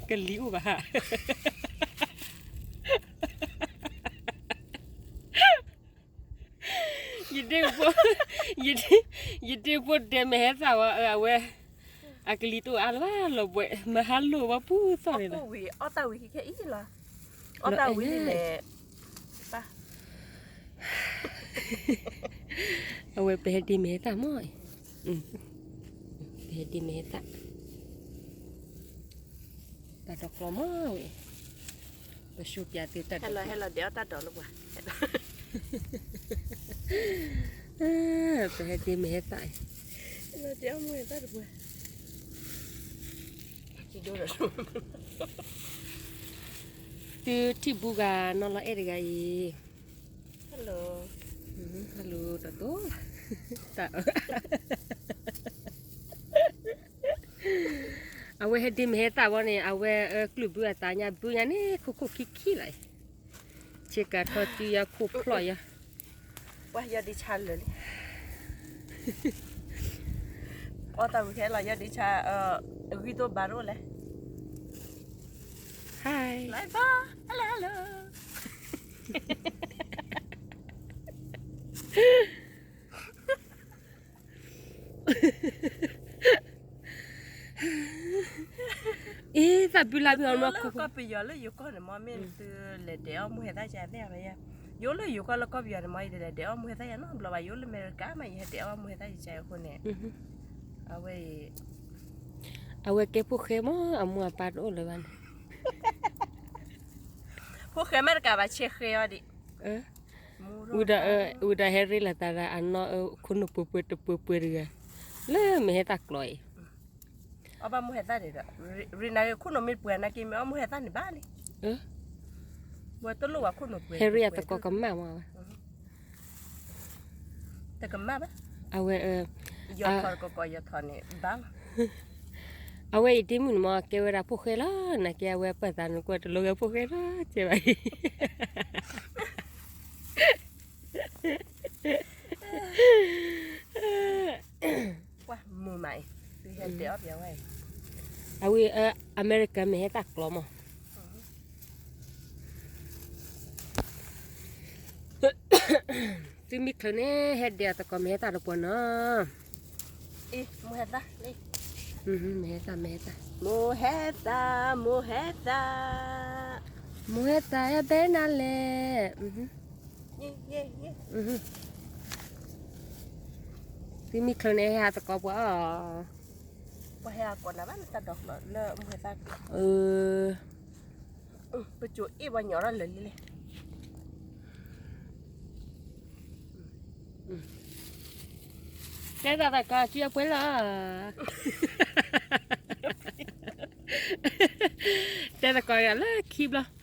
ကလံၤအိၣ်ဘၣ်ဟး, ယဒ့ဖိ, ယဒ့, ယဒ့ဖိဒဲမဲာ်ဟဲသၣ်ဝဲ, အဝဲ, အကလံၤတအိၣ်အါလၢၤဘၣ်လီၤဘှဲး, မဟါလိၣ်ဝဲပူၤသီၣ်န့ၣ်လီၤ, အီၣ်ဝံၤ, အီၣ်တၢ်ဝံၤခဲအံၤလီၤ, အီၣ်တၢ်ဝံၤန့ၣ်, အဝဲပဟဲဒ့မဲာ်ဟဲသၣ်မီၢ်, ပဟဲဒ့မဲာ်ဟဲသၣ်, တၢ်ဒိးကျီမီၢ်ဝဲ, ပဆူပၠးသုတၢ်ဒိး, ဟဲလီၤဒဲးအီၣ်တၢ်ဒိးလၢပှၤ, ပဟဲဒ့မဲာ်ဟဲသၣ်, ဟဲလီၤဒဲးအီၣ်မိၢ်ဟဲသၣ်တပှၤ, သုထံၣ်ဘူးဂၤနီၢ်လီၤအဲၣ်တဂၤအံၤ, hello, hello တတိ, တၢ် အဝဲဟဲဒ့မဲာ်ဟဲသၣ်ဝဲန့ၣ် အဝဲကျုၢ်ဘုအသးညါဘုညါန့ၣ် ခိၣ်ခိၣ်ခံခံလီၤ, ဆ့ကၤထီၣ်တုၤယၤခိၣ်ဖျီၣ်ယၤ, ပှၤယီၤဒ့ဆါလၢာ်လံ, အီၣ်တၢ်ဝံၤခဲလီၤ ယီၤဒ့ဆါ, အဂံၢ်သိဘၣ်တအိၣ်လဲၣ်, hi, hello hello. အ့ သးဘုလၢဘုအီၤမီၢ်ခိၣ်, ကီၢ်ပယီၤလၢယိၤကီၢ်န့ၣ်မီၢ် မ့ၢ်သုလဲၤဒဲးအီၣ်မိၢ်ဟဲသၣ်ယၤသ့ၣ်ယၤ, ယအိၣ်လၢယိၤကီၢ်လၢကီၢ်ပယီၤန့ၣ်မီၢ် ယတလဲၤဒဲးအီၣ်မိၢ်ဟဲသၣ်ယၤနီတဘျီဘၣ်, ယအိၣ်လၢအမဲရကၤမး ယဟဲဒဲးအီၣ်မိၢ်ဟဲသၣ်ယၤအဃိန့ၣ်, အဝဲ, အဝဲကဲဖိၣ်ဃဲမီၢ် အမိၢ်အပၢ်တအိၣ်လၢၤဘၣ်န့ၣ်, ဖိၣ်ဃဲမ့ၢ်တကးဘၣ် ဆဲးဃဲအီၤဒံး, ဝံၤဒီးဟဲရ့လိာ်သးဒီးအနီၢ်ခိၣ်နူာ်ပှဲၤပှဲၤတပှဲၤပှဲၤတဂၤ, လၢမဲာ်ဟဲသၣ်ကျီအံၤ, အီၣ်ဘၣ်မိၢ်ဟဲသၣ်န့ၣ်ဒီး, ရ့နၤ ခိၣ်နူာ်မ့ၢ်ပှဲၤနာ်က့ မ့ၢ်အီၣ်မိၢ်ဟဲသၣ်န့ၣ်ဘၣ်လံ, ဝဲတလိၣ်ဝဲခိၣ်နူာ်ပှဲၤ, ဟဲရ့အသကိးကမၣ်မးဝဲ, တကမၣ်ဘၣ်, အဝဲ, ယီၤထီၣ်တကီးကီးယီၤထီၣ်န့ၣ်ဘၣ်လီၤ, အဝဲအံၤဒ့မုၣ်န့ၣ်မီၢ် ကဲဝဲဒၣ်ဖိၣ်ဃဲလီၤ, နာ်က့အဝဲပာ်သးနကွၢ်တလိၣ်ဂဲၤဖိၣ်ဃဲလီၤ ကဲဘၣ်အံၤ ပှၤမုာ်မးအံၤ, သုဟဲဒဲးအီၣ်ပျးဝဲအံၤ, အဝဲ, အမဲရကၤမဲာ်ဟဲသၣ်ကျီမး, သုမ့ၢ်ချုးန့ၣ် ဟဲဒဲးအီၣ်သကိးမဲာ်ဟဲသၣ်တပှၤနီၤ, အ့ မိၢ်ဟဲသၣ်, မဲာ်ဟဲသၣ်, မဲာ်ဟဲသၣ်, မိၢ်ဟဲသၣ်, မိၢ်ဟဲသၣ်, မိၢ်ဟဲသၣ် ဟဲဘဲနၤလဲၣ် သုမ့ၢ်ချုးန့ၣ် ဟဲဟးသကိးပှၤအီၤ, ပှၤဟဲဟးကိးနၤဘၣ်လၢတၢ်ဒိးကျီလၢမိၢ်ဟဲသၣ်ကျီ, ပစိၤအ့ၣ်ပှၤညီထီၣ်လၢာ်လံလဲၣ်, တဲသကိးတၢ်ကီ စုအပှဲၤလီၤ, တဲသကိးတၢ်လၢခံဘျီ